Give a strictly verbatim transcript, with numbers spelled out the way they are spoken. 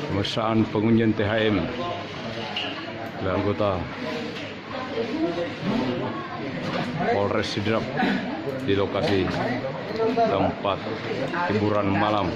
Pemeriksaan pengunjung T H M oleh anggota Polres Sidrap di lokasi tempat hiburan malam.